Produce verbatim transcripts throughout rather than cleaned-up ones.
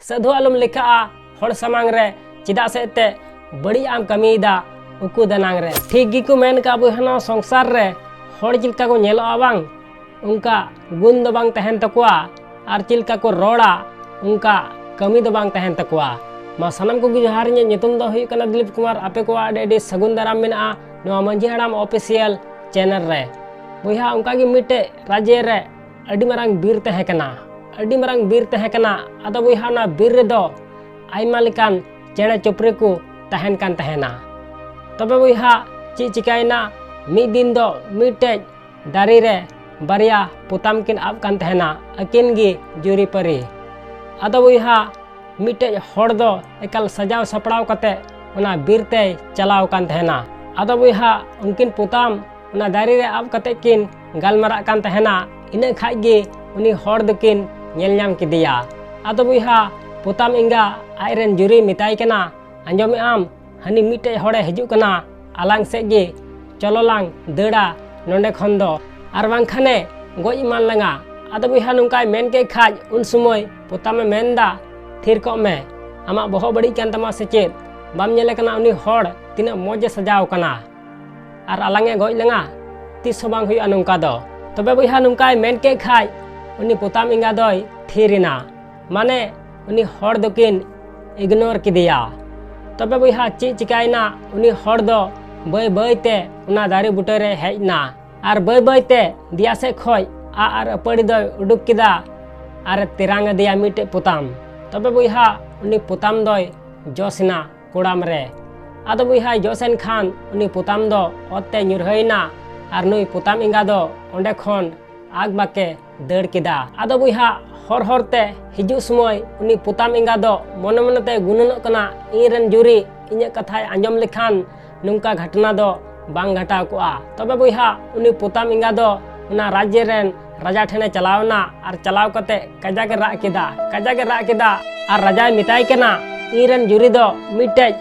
ᱥᱟᱹᱫᱷᱩ ᱟᱞᱚᱢ ᱞᱮᱠᱷᱟᱜᱼᱟ ᱦᱚᱲ ᱥᱟᱢᱟᱝ ᱨᱮ, ᱪᱮᱫᱟᱜ ᱥᱮ ᱮᱱᱛᱮᱫ ᱵᱟᱹᱲᱤᱡ ᱟᱜ ᱮᱢ ᱠᱟᱹᱢᱤᱭᱮᱫᱟ ᱩᱠᱩ ᱫᱟᱱᱟᱝ ᱨᱮ᱾ ᱴᱷᱤᱠ ᱜᱮᱠᱚ ᱢᱮᱱ ᱠᱟᱜᱼᱟ ᱵᱚᱭᱦᱟ, ᱱᱚᱣᱟ ᱥᱚᱝᱥᱟᱨ ᱨᱮ ᱦᱚᱲ ᱪᱮᱫ ᱞᱮᱠᱟ ᱠᱚ ᱧᱮᱞᱚᱜᱼᱟ ᱵᱟᱝ, ᱚᱱᱠᱟ ᱜᱩᱱ ᱫᱚ ᱵᱟᱝ ᱛᱟᱦᱮᱱ ᱛᱟᱠᱚᱣᱟ, ᱟᱨ ᱪᱮᱫ ᱞᱮᱠᱟ ᱠᱚ ᱨᱚᱲᱟ ᱚᱱᱠᱟ ᱠᱟᱹᱢᱤ ᱫᱚ ᱵᱟᱝ ᱛᱟᱦᱮᱱ ᱛᱟᱠᱚᱣᱟ᱾ ᱢᱟ ᱥᱟᱱᱟᱢ ᱠᱚᱜᱮ ᱡᱚᱦᱟᱨ, ᱤᱧᱟᱹᱜ ᱧᱩᱛᱩᱢ ᱫᱚ ᱦᱩᱭᱩᱜ ᱠᱟᱱᱟ ᱫᱤᱞᱤᱯ ᱠᱩᱢᱟᱨ᱾ ᱟᱯᱮ ᱠᱚᱣᱟᱜ ᱟᱹᱰᱤ ᱟᱹᱰᱤ ᱥᱟᱹᱜᱩᱱ ᱫᱟᱨᱟᱢ ᱢᱮᱱᱟᱜᱼᱟ ᱱᱚᱣᱟ ᱢᱟᱹᱡᱷᱤ ᱦᱟᱲᱟᱢ ᱚᱯᱷᱤᱥᱤᱭᱟᱞ ᱪᱮᱱᱮᱞ ᱨᱮ᱾ ᱵᱚᱭᱦᱟ, ᱚᱱᱠᱟᱜᱮ ᱢᱤᱫᱴᱮᱡ ᱨᱟᱡᱽᱡᱚ ᱨᱮ ᱟᱹᱰᱤ ᱢᱟᱨᱟᱝ ᱵᱤᱨ ᱛᱟᱦᱮᱸ ᱠᱟᱱᱟ, ᱟᱹᱰᱤ ᱢᱟᱨᱟᱝ ᱵᱤᱨ ᱛᱟᱦᱮᱸ ᱠᱟᱱᱟ᱾ ᱟᱫᱚ ᱵᱚᱭᱦᱟ, ᱚᱱᱟ ᱵᱤᱨ ᱨᱮᱫᱚ ᱟᱭᱢᱟ ᱞᱮᱠᱟᱱ ᱪᱮᱬᱮ ᱪᱩᱯᱨᱤ ᱠᱚ ᱛᱟᱦᱮᱱ ᱠᱟᱱ ᱛᱟᱦᱮᱱᱟ᱾ ᱛᱚᱵᱮ ᱵᱚᱭᱦᱟ, ᱪᱮᱫ ᱪᱤᱠᱟᱭᱮᱱᱟ, ᱢᱤᱫ ᱫᱤᱱ ᱫᱚ ᱢᱤᱫᱴᱮᱡ ᱫᱟᱨᱮ ᱨᱮ ᱵᱟᱨᱭᱟ ᱯᱚᱛᱟᱢ ᱠᱤᱱ ᱟᱵ ᱠᱟᱱ ᱛᱟᱦᱮᱱᱟ, ᱟᱹᱠᱤᱱ ᱜᱮ ᱡᱩᱨᱤᱯᱟᱹᱨᱤ᱾ ᱟᱫᱚ ᱵᱚᱭᱦᱟ, ᱢᱤᱫᱴᱮᱡ ᱦᱚᱲ ᱫᱚ ᱮᱠᱟᱞ ᱥᱟᱡᱟᱣ ᱥᱟᱯᱲᱟᱣ ᱠᱟᱛᱮ ᱚᱱᱟ ᱵᱤᱨ ᱛᱮᱭ ᱪᱟᱞᱟᱣ ᱠᱟᱱ ᱛᱟᱦᱮᱱᱟ᱾ ᱟᱫᱚ ᱵᱚᱭᱦᱟ, ᱩᱱᱠᱤᱱ ᱯᱚᱛᱟᱢ ᱚᱱᱟ ᱫᱟᱨᱮ ᱨᱮ ᱟᱵ ᱠᱟᱛᱮ ᱠᱤᱱ ᱜᱟᱞᱢᱟᱨᱟᱜ ᱠᱟᱱ ᱛᱟᱦᱮᱱᱟ᱾ ᱤᱱᱟᱹ ᱠᱷᱟᱡ ᱜᱮ ᱩᱱᱤ ᱦᱚᱲ ᱫᱚᱠᱤᱱ ᱧᱮᱞ ᱧᱟᱢ ᱠᱮᱫᱮᱭᱟ᱾ ᱟᱫᱚ ᱵᱚᱭᱦᱟ, ᱯᱚᱛᱟᱢ ᱮᱸᱜᱟ ᱟᱡ ᱨᱮᱱ ᱡᱩᱨᱤ ᱢᱮᱛᱟᱭ ᱠᱟᱱᱟ, ᱟᱸᱡᱚᱢᱮᱫ ᱟᱢ, ᱦᱟᱹᱱᱤ ᱢᱤᱫᱴᱮᱡ ᱦᱚᱲᱮ ᱦᱤᱡᱩᱜ ᱠᱟᱱᱟ ᱟᱞᱟᱝ ᱥᱮᱫ ᱜᱮ, ᱪᱚᱞᱚ ᱞᱟᱝ ᱫᱟᱹᱲᱟ ᱱᱚᱸᱰᱮ ᱠᱷᱚᱱ ᱫᱚ, ᱟᱨ ᱵᱟᱝᱠᱷᱟᱱᱮ ᱜᱚᱡ ᱮᱢᱟᱱ ᱞᱟᱝᱟ᱾ ᱟᱫᱚ ᱵᱚᱭᱦᱟ, ᱱᱚᱝᱠᱟᱭ ᱢᱮᱱ ᱠᱮᱫ ᱠᱷᱟᱡ, ᱩᱱ ᱥᱚᱢᱚᱭ ᱯᱚᱛᱟᱢᱮ ᱢᱮᱱᱫᱟ, ᱛᱷᱤᱨ ᱠᱚᱜ ᱢᱮ, ᱟᱢᱟᱜ ᱵᱚᱦᱚᱜ ᱵᱟᱹᱲᱤᱡ ᱠᱟᱱ ᱛᱟᱢᱟ ᱥᱮ ᱪᱮᱫ? ᱵᱟᱢ ᱧᱮᱞᱮ ᱠᱟᱱᱟ ᱩᱱᱤ ᱦᱚᱲ ᱛᱤᱱᱟᱹᱜ ᱢᱚᱡᱽ ᱮ ᱥᱟᱡᱟᱣ ᱠᱟᱱᱟ? ᱟᱨ ᱟᱞᱟᱝ ᱮ ᱜᱚᱡ ᱞᱟᱝᱟ? ᱛᱤᱥ ᱦᱚᱸ ᱵᱟᱝ ᱦᱩᱭᱩᱜᱼᱟ ᱱᱚᱝᱠᱟ ᱫᱚ᱾ ᱛᱚᱵᱮ ᱵᱚᱭᱦᱟ, ᱱᱚᱝᱠᱟᱭ ᱢᱮᱱ ᱠᱮᱫ ᱠᱷᱟᱡ ᱩᱱᱤ ᱯᱚᱛᱟᱢ ᱮᱸᱜᱟ ᱫᱚᱭ ᱛᱷᱤᱨ ᱮᱱᱟ᱾ ᱢᱟᱱᱮ ᱩᱱᱤ ᱦᱚᱲ ᱫᱚᱠᱤᱱ ᱤᱜᱱᱳᱨ ᱠᱮᱫᱮᱭᱟ᱾ ᱛᱚᱵᱮ ᱵᱚᱭᱦᱟ, ᱪᱮᱫ ᱪᱤᱠᱟᱭᱮᱱᱟ? ᱩᱱᱤ ᱦᱚᱲ ᱫᱚ ᱵᱟᱹᱭ ᱵᱟᱹᱭ ᱛᱮ ᱚᱱᱟ ᱫᱟᱨᱮ ᱵᱩᱴᱟᱹ ᱨᱮ ᱦᱮᱡ ᱮᱱᱟ ᱟᱨ ᱵᱟᱹᱭ ᱵᱟᱹᱭ ᱛᱮ ᱫᱮᱭᱟ ᱥᱮᱫ ᱠᱷᱚᱡ ᱟᱜ ᱟᱨ ᱟᱹᱯᱟᱹᱲᱤ ᱫᱚᱭ ᱩᱰᱩᱠ ᱠᱮᱫᱟ ᱟᱨ ᱮ ᱛᱮᱨᱟᱝ ᱟᱫᱮᱭᱟ ᱢᱤᱫᱴᱮᱡ ᱯᱚᱛᱟᱢ᱾ ᱛᱚᱵᱮ ᱵᱚᱭᱦᱟ, ᱩᱱᱤ ᱯᱚᱛᱟᱢ ᱫᱚᱭ ᱡᱚᱥ ᱮᱱᱟ ᱠᱚᱲᱟᱢ ᱨᱮ᱾ ᱟᱫᱚ ᱵᱚᱭᱦᱟᱭ ᱡᱚᱥ ᱮᱱ ᱠᱷᱟᱱ ᱩᱱᱤ ᱯᱚᱛᱟᱢ ᱫᱚ ᱚᱛ ᱛᱮ ᱧᱩᱨᱦᱟᱹᱭᱮᱱᱟ ᱟᱨ ᱱᱩᱭ ᱯᱚᱛᱟᱢ ᱮᱸᱜᱟ ᱫᱚ ᱚᱸᱰᱮ ᱠᱷᱚᱱ ᱟᱠ ᱵᱟᱠᱮ ᱫᱟᱹᱲ ᱠᱮᱫᱟ᱾ ᱟᱫᱚ ᱵᱚᱭᱦᱟ, ᱦᱚᱨ ᱦᱚᱨ ᱛᱮ ᱦᱤᱡᱩᱜ ᱥᱚᱢᱚᱭ ᱩᱱᱤ ᱯᱚᱛᱟᱢ ᱮᱸᱜᱟ ᱫᱚ ᱢᱚᱱᱮ ᱢᱚᱱᱮ ᱛᱮ ᱜᱩᱱᱟᱹᱱᱚᱜ ᱠᱟᱱᱟ, ᱤᱧ ᱨᱮᱱ ᱡᱩᱨᱤ ᱤᱧᱟᱹᱜ ᱠᱟᱛᱷᱟᱭ ᱟᱸᱡᱚᱢ ᱞᱮᱠᱷᱟᱱ ᱱᱚᱝᱠᱟ ᱜᱷᱟᱴᱱᱟ ᱫᱚ ᱵᱟᱝ ᱜᱷᱟᱴᱟᱣ ᱠᱚᱜᱼᱟ᱾ ᱛᱚᱵᱮ ᱵᱚᱭᱦᱟ, ᱩᱱᱤ ᱯᱚᱛᱟᱢ ᱮᱸᱜᱟ ᱫᱚ ᱚᱱᱟ ᱨᱟᱡᱽᱡᱚ ᱨᱮᱱ ᱨᱟᱡᱟ ᱴᱷᱮᱱᱮ ᱪᱟᱞᱟᱣ ᱮᱱᱟ ᱟᱨ ᱪᱟᱞᱟᱣ ᱠᱟᱛᱮ ᱠᱟᱡᱟᱠ ᱮ ᱨᱟᱜ ᱠᱮᱫᱟ, ᱠᱟᱡᱟᱠ ᱮ ᱨᱟᱜ ᱠᱮᱫᱟ᱾ ᱟᱨ ᱨᱟᱡᱟᱭ ᱢᱮᱛᱟᱭ ᱠᱟᱱᱟ, ᱤᱧ ᱨᱮᱱ ᱡᱩᱨᱤ ᱫᱚ ᱢᱤᱫᱴᱮᱡ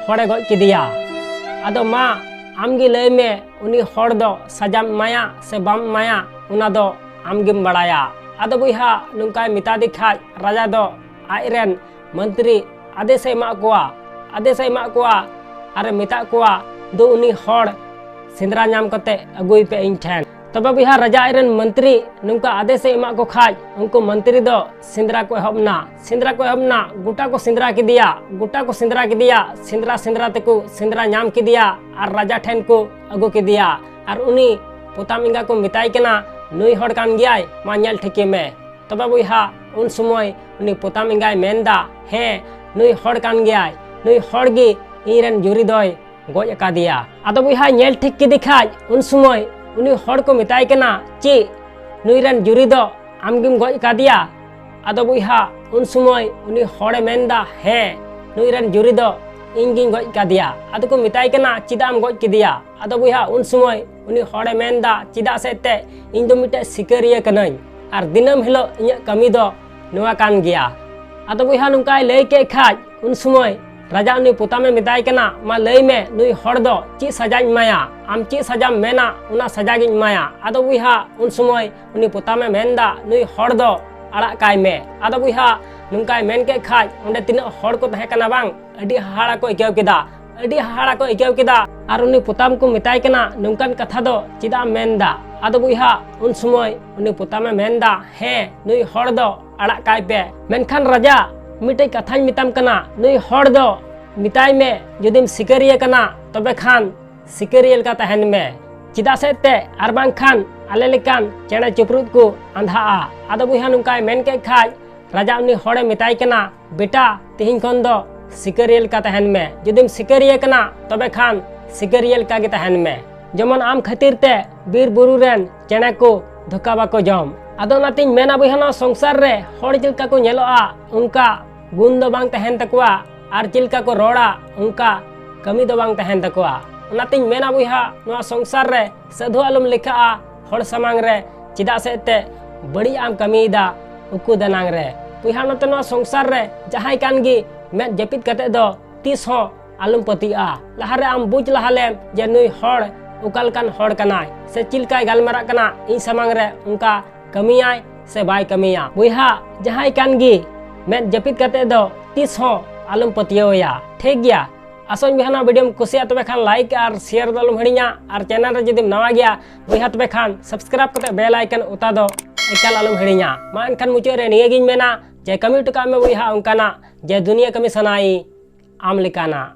ᱦᱚᱲᱮ ᱜᱚᱡ ᱠᱮᱫᱮᱭᱟ᱾ ᱟᱫᱚ ᱢᱟ, ᱟᱢ ᱜᱮ ᱞᱟᱹᱭ ᱢᱮ, ᱩᱱᱤ ᱦᱚᱲ ᱫᱚ ᱥᱟᱡᱟᱢ ᱮᱢᱟᱭᱟ ᱥᱮ ᱵᱟᱢ ᱮᱢᱟᱭᱟ, ᱚᱱᱟ ᱫᱚ ᱟᱢ ᱜᱮᱢ ᱵᱟᱲᱟᱭᱟ᱾ ᱟᱫᱚ ᱵᱚᱭᱦᱟ, ᱱᱚᱝᱠᱟᱭ ᱢᱮᱛᱟ ᱫᱮ ᱠᱷᱟᱡ ᱨᱟᱡᱟ ᱫᱚ ᱟᱡᱨᱮᱱ ᱢᱚᱱᱛᱨᱤ ᱟᱫᱮᱥ ᱮ ᱮᱢᱟᱜ ᱠᱚᱣᱟ, ᱟᱫᱮᱥ ᱮ ᱮᱢᱟᱜ ᱠᱚᱣᱟ ᱟᱨ ᱮ ᱢᱮᱛᱟᱜ ᱠᱚᱣᱟ, "ᱫᱩ ᱩᱱᱤ ᱦᱚᱲ ᱥᱮᱸᱫᱽᱨᱟ ᱧᱟᱢ ᱠᱟᱛᱮ ᱟᱹᱜᱩᱭ ᱯᱮ ᱤᱧ ᱴᱷᱮᱱ᱾" ᱛᱚᱵᱮ ᱵᱚᱭᱦᱟ, ᱨᱟᱡᱟ ᱟᱡᱨᱮᱱ ᱢᱚᱱᱛᱨᱤ ᱱᱚᱝᱠᱟ ᱟᱫᱮᱥ ᱮ ᱮᱢᱟᱜ ᱠᱚ ᱠᱷᱟᱡ, ᱩᱱᱠᱩ ᱢᱚᱱᱛᱨᱤ ᱫᱚ ᱥᱮᱸᱫᱽᱨᱟ ᱠᱚ ᱮᱦᱚᱵ ᱮᱱᱟ᱾ ᱥᱮᱸᱫᱽᱨᱟ ᱠᱚ ᱮᱦᱚᱵ ᱮᱱᱟ, ᱜᱚᱴᱟ ᱠᱚ ᱥᱮᱸᱫᱽᱨᱟ ᱠᱮᱫᱮᱭᱟ, ᱜᱚᱴᱟ ᱠᱚ ᱥᱮᱸᱫᱽᱨᱟ ᱠᱮᱫᱮᱭᱟ᱾ ᱥᱮᱸᱫᱽᱨᱟ ᱥᱮᱸᱫᱽᱨᱟ ᱛᱮᱠᱚ ᱥᱮᱸᱫᱽᱨᱟ ᱧᱟᱢ ᱠᱮᱫᱮᱭᱟ ᱟᱨ ᱨᱟᱡᱟ ᱴᱷᱮᱱ ᱠᱚ ᱟᱹᱜᱩ ᱠᱮᱫᱮᱭᱟ᱾ ᱟᱨ ᱩᱱᱤ ᱯᱚᱛᱟᱢ ᱮᱸᱜᱟ ᱠᱚ ᱢᱮᱛᱟᱭ ᱠᱟᱱᱟ, "ᱱᱩᱭ ᱦᱚᱲ ᱠᱟᱱ ᱜᱮᱭᱟᱭ, ᱢᱟ ᱧᱮᱞ ᱴᱷᱤᱠᱮ ᱢᱮ᱾" ᱛᱚᱵᱮ ᱵᱚᱭᱦᱟ, ᱩᱱ ᱥᱚᱢᱚᱭ ᱩᱱᱤ ᱯᱚᱛᱟᱢ ᱮᱸᱜᱟᱭ ᱢᱮᱱᱫᱟ, "ᱦᱮᱸ, ᱱᱩᱭ ᱦᱚᱲ ᱠᱟᱱ ᱜᱮᱭᱟᱭ, ᱱᱩᱭ ᱦᱚᱲ ᱜᱮ ᱤᱧ ᱨᱮᱱ ᱡᱩᱨᱤ ᱫᱚᱭ ᱜᱚᱡ ᱟᱠᱟᱫᱮᱭᱟ᱾" ᱟᱫᱚ ᱵᱚᱭᱦᱟ, ᱧᱮᱞ ᱴᱷᱤᱠ ᱠᱮᱫᱮ ᱠᱷᱟᱡ ᱩᱱ ᱥᱚᱢᱚᱭ ᱩᱱᱤ ᱦᱚᱲ ᱠᱚ ᱢᱮᱛᱟᱭ ᱠᱟᱱᱟ, "ᱪᱮᱫ, ᱱᱩᱭ ᱨᱮᱱ ᱡᱩᱨᱤ ᱫᱚ ᱟᱢ ᱜᱮᱢ ᱜᱚᱡ ᱟᱠᱟᱫᱮᱭᱟ?" ᱟᱫᱚ ᱵᱚᱭᱦᱟ, ᱩᱱ ᱥᱚᱢᱚᱭ ᱩᱱᱤ ᱦᱚᱲᱮ ᱢᱮᱱᱫᱟ, "ᱦᱮᱸ, ᱱᱩᱭ ᱨᱮᱱ ᱡᱩᱨᱤ ᱫᱚ ᱤᱧ ᱜᱤᱧ ᱜᱚᱡ ᱟᱠᱟᱫᱮᱭᱟ᱾" ᱟᱫᱚ ᱠᱚ ᱢᱮᱛᱟᱭ ᱠᱟᱱᱟ, "ᱪᱮᱫᱟᱜ ᱮᱢ ᱜᱚᱡ ᱠᱮᱫᱮᱭᱟ?" ᱟᱫᱚ ᱵᱚᱭᱦᱟ, ᱩᱱ ᱥᱚᱢᱚᱭ ᱩᱱᱤ ᱦᱚᱲᱮ ᱢᱮᱱᱫᱟ, "ᱪᱮᱫᱟᱜ ᱥᱮ ᱮᱱᱛᱮᱫ ᱤᱧ ᱫᱚ ᱢᱤᱫᱴᱮᱡ ᱥᱤᱠᱟᱹᱨᱤᱭᱟᱹ ᱠᱟᱹᱱᱟᱹᱧ, ᱟᱨ ᱫᱤᱱᱟᱹᱢ ᱦᱤᱞᱳᱜ ᱤᱧᱟᱹᱜ ᱠᱟᱹᱢᱤ ᱫᱚ ᱱᱚᱣᱟ ᱠᱟᱱ ᱜᱮᱭᱟ᱾" ᱟᱫᱚ ᱵᱚᱭᱦᱟ, ᱱᱚᱝᱠᱟᱭ ᱞᱟᱹᱭ ᱠᱮᱫ ᱠᱷᱟᱡ, ᱩᱱ ᱥᱚᱢᱚᱭ ᱨᱟᱡᱟ ᱩᱱᱤ ᱯᱚᱛᱟᱢᱮ ᱢᱮᱛᱟᱭ ᱠᱟᱱᱟ, "ᱢᱟ ᱞᱟᱹᱭ ᱢᱮ, ᱱᱩᱭ ᱦᱚᱲ ᱫᱚ ᱪᱮᱫ ᱥᱟᱡᱟᱧ ᱮᱢᱟᱭᱟ? ᱟᱢ ᱪᱮᱫ ᱥᱟᱡᱟᱢ ᱢᱮᱱᱟ, ᱚᱱᱟ ᱥᱟᱡᱟ ᱜᱤᱧ ᱮᱢᱟᱭᱟ᱾" ᱟᱫᱚ ᱵᱚᱭᱦᱟ, ᱩᱱ ᱥᱚᱢᱚᱭ ᱩᱱᱤ ᱯᱚᱛᱟᱢᱮ ᱢᱮᱱᱫᱟ, "ᱱᱩᱭ ᱦᱚᱲ ᱫᱚ ᱟᱲᱟᱜ ᱠᱟᱭ ᱢᱮ᱾" ᱟᱫᱚ ᱵᱚᱭᱦᱟ, ᱱᱚᱝᱠᱟᱭ ᱢᱮᱱ ᱠᱮᱫ ᱠᱷᱟᱡ, ᱚᱸᱰᱮ ᱛᱤᱱᱟᱹᱜ ᱦᱚᱲ ᱠᱚ ᱛᱟᱦᱮᱸ ᱠᱟᱱᱟ ᱵᱟᱝ, ᱟᱹᱰᱤ ᱦᱟᱦᱟᱲᱟ ᱠᱚ ᱟᱹᱭᱠᱟᱹᱣ ᱠᱮᱫᱟ, ᱟᱹᱰᱤ ᱦᱟᱦᱟᱲᱟ ᱠᱚ ᱟᱹᱭᱠᱟᱹᱣ ᱠᱮᱫᱟ᱾ ᱟᱨ ᱩᱱᱤ ᱯᱚᱛᱟᱢ ᱠᱚ ᱢᱮᱛᱟᱭ ᱠᱟᱱᱟ, "ᱱᱚᱝᱠᱟᱱ ᱠᱟᱛᱷᱟ ᱫᱚ ᱪᱮᱫᱟᱜ ᱮᱢ ᱢᱮᱱᱫᱟ?" ᱟᱫᱚ ᱵᱚᱭᱦᱟ, ᱩᱱ ᱥᱚᱢᱚᱭ ᱩᱱᱤ ᱯᱚᱛᱟᱢᱮ ᱢᱮᱱᱫᱟ, "ᱦᱮᱸ, ᱱᱩᱭ ᱦᱚᱲ ᱫᱚ ᱟᱲᱟᱜ ᱠᱟᱭ ᱯᱮ᱾ ᱢᱮᱱᱠᱷᱟᱱ ᱨᱟᱡᱟ, ᱢᱤᱫᱴᱮᱡ ᱠᱟᱛᱷᱟᱧ ᱢᱮᱛᱟᱢ ᱠᱟᱱᱟ, ᱱᱩᱭ ᱦᱚᱲ ᱫᱚ ᱢᱮᱛᱟᱭ ᱢᱮ, ᱡᱩᱫᱤᱢ ᱥᱤᱠᱟᱹᱨᱤᱭᱟᱹ ᱠᱟᱱᱟ, ᱛᱚᱵᱮ ᱠᱷᱟᱱ ᱥᱤᱠᱟᱹᱨᱤᱭᱟᱹ ᱞᱮᱠᱟ ᱛᱟᱦᱮᱱ ᱢᱮ᱾ ᱪᱮᱫᱟᱜ ᱥᱮ ᱮᱱᱛᱮᱫ, ᱟᱨ ᱵᱟᱝᱠᱷᱟᱱ ᱟᱞᱮ ᱞᱮᱠᱟᱱ ᱪᱮᱬᱮ ᱪᱤᱯᱨᱩᱫ ᱠᱚ ᱟᱸᱫᱷᱟᱜᱼᱟ᱾" ᱟᱫᱚ ᱵᱚᱭᱦᱟ, ᱱᱚᱝᱠᱟᱭ ᱢᱮᱱ ᱠᱮᱫ ᱠᱷᱟᱡ, ᱨᱟᱡᱟ ᱩᱱᱤ ᱦᱚᱲᱮ ᱢᱮᱛᱟᱭ ᱠᱟᱱᱟ, "ᱵᱮᱴᱟ, ᱛᱤᱦᱤᱧ ᱠᱷᱚᱱ ᱫᱚ ᱥᱤᱠᱟᱹᱨᱤᱭᱟᱹ ᱞᱮᱠᱟ ᱛᱟᱦᱮᱱ ᱢᱮ᱾ ᱡᱩᱫᱤᱢ ᱥᱤᱠᱟᱹᱨᱤᱭᱟᱹ ᱠᱟᱱᱟ, ᱛᱚᱵᱮ ᱠᱷᱟᱱ ᱥᱤᱠᱟᱹᱨᱤᱭᱟᱹ ᱞᱮᱠᱟ ᱜᱮ ᱛᱟᱦᱮᱱ ᱢᱮ᱾ ᱡᱮᱢᱚᱱ ᱟᱢ ᱠᱷᱟᱹᱛᱤᱨ ᱛᱮ ᱵᱤᱨ ᱵᱩᱨᱩ ᱨᱮᱱ ᱪᱮᱬᱮ ᱠᱚ ᱫᱷᱳᱠᱟ ᱵᱟᱠᱚ ᱡᱚᱢ᱾" ᱟᱫᱚ ᱚᱱᱟᱛᱤᱧ ᱢᱮᱱᱟ ᱵᱚᱭᱦᱟ, ᱱᱚᱣᱟ ᱥᱚᱝᱥᱟᱨ ᱨᱮ ᱦᱚᱲ ᱪᱮᱫ ᱞᱮᱠᱟ ᱠᱚ ᱧᱮᱞᱚᱜᱼᱟ, ᱚᱱᱠᱟ ᱜᱩᱱ ᱫᱚ ᱵᱟᱝ ᱛᱟᱦᱮᱱ ᱛᱟᱠᱚᱣᱟ, ᱟᱨ ᱪᱮᱫ ᱞᱮᱠᱟ ᱠᱚ ᱨᱚᱲᱟ, ᱚᱱᱠᱟ ᱠᱟᱹᱢᱤ ᱫᱚ ᱵᱟᱝ ᱛᱟᱦᱮᱱ ᱛᱟᱠᱚᱣᱟ᱾ ᱚᱱᱟᱛᱤᱧ ᱢᱮᱱᱟ ᱵᱚᱭᱦᱟ, ᱱᱚᱣᱟ ᱥᱚᱝᱥᱟᱨ ᱨᱮ ᱥᱟᱹᱫᱷᱩ ᱟᱞᱚᱢ ᱞᱮᱠᱷᱟᱜᱼᱟ ᱦᱚᱲ ᱥᱟᱢᱟᱝ ᱨᱮ, ᱪᱮᱫᱟᱜ ᱥᱮ ᱮᱱᱛᱮᱫ ᱵᱟᱹᱲᱤᱡ ᱟᱜ ᱮᱢ ᱠᱟᱹᱢᱤᱭᱮᱫᱟ ᱩᱠᱩ ᱫᱟᱱᱟᱝ ᱨᱮ᱾ ᱵᱚᱭᱦᱟ, ᱱᱚᱛᱮ ᱱᱚᱣᱟ ᱥᱚᱝᱥᱟᱨ ᱨᱮ ᱡᱟᱦᱟᱸᱭ ᱠᱟᱱ ᱜᱮ, ᱢᱮᱫ ᱡᱟᱹᱯᱤᱫ ᱠᱟᱛᱮᱫ ᱫᱚ ᱛᱤᱥ ᱦᱚᱸ ᱟᱞᱚᱢ ᱯᱟᱹᱛᱭᱟᱹᱜᱼᱟ᱾ ᱞᱟᱦᱟᱨᱮ ᱟᱢ ᱵᱩᱡᱽ ᱞᱟᱦᱟ ᱞᱮᱢ ᱡᱮ ᱱᱩᱭ ᱦᱚᱲ ᱚᱠᱟ ᱞᱮᱠᱟᱱ ᱦᱚᱲ ᱠᱟᱱᱟᱭ, ᱥᱮ ᱪᱮᱫ ᱞᱮᱠᱟᱭ ᱜᱟᱞᱢᱟᱨᱟᱜ ᱠᱟᱱᱟ ᱤᱧ ᱥᱟᱢᱟᱝ ᱨᱮ, ᱚᱱᱠᱟ ᱠᱟᱹᱢᱤᱭᱟᱭ ᱥᱮ ᱵᱟᱭ ᱠᱟᱹᱢᱤᱭᱟ᱾ ᱵᱚᱭᱦᱟ, ᱡᱟᱦᱟᱸᱭ ᱠᱟᱱ ᱜᱮ, ᱢᱮᱫ ᱡᱟᱹᱯᱤᱫ ᱠᱟᱛᱮ ᱫᱚ ᱛᱤᱥ ᱦᱚᱸ ᱟᱞᱚᱢ ᱯᱟᱹᱛᱭᱟᱹᱣ ᱟᱭᱟ᱾ ᱴᱷᱤᱠ ᱜᱮᱭᱟ, ᱟᱥᱚᱜ ᱟᱹᱧ ᱵᱚᱭᱦᱟ ᱱᱚᱣᱟ ᱵᱷᱤᱰᱤᱭᱳᱢ ᱠᱩᱥᱤᱭᱟᱜᱼᱟ, ᱛᱚᱵᱮ ᱠᱷᱟᱱ ᱞᱟᱭᱤᱠ ᱟᱨ ᱥᱮᱭᱟᱨ ᱫᱚ ᱟᱞᱚᱢ ᱦᱤᱲᱤᱧᱟ᱾ ᱟᱨ ᱪᱮᱱᱮᱞ ᱨᱮ ᱡᱩᱫᱤᱢ ᱱᱟᱣᱟ ᱜᱮᱭᱟ ᱵᱚᱭᱦᱟ, ᱛᱚᱵᱮ ᱠᱷᱟᱱ ᱥᱟᱵᱥᱠᱨᱟᱭᱤᱵ ᱠᱟᱛᱮ ᱵᱮᱞ ᱟᱭᱠᱚᱱ ᱚᱛᱟ ᱫᱚ ᱮᱠᱟᱞ ᱟᱞᱚᱢ ᱦᱤᱲᱤᱧᱟ᱾ ᱢᱟ ᱮᱱᱠᱷᱟᱱ ᱢᱩᱪᱟᱹᱫ ᱨᱮ ᱱᱤᱭᱟᱹ ᱜᱤᱧ ᱢᱮᱱᱟ ᱡᱮ ᱠᱟᱹᱢᱤ ᱦᱚᱴᱚ ᱠᱟᱜ ᱢᱮ ᱵᱚᱭᱦᱟ ᱚᱱᱠᱟᱱᱟᱜ ᱡᱮ ᱫᱩᱱᱤᱭᱟᱹ ᱠᱟᱹᱢᱤ ᱥᱟᱱᱟᱭ ᱟᱢ ᱞᱮᱠᱟᱱᱟᱜ᱾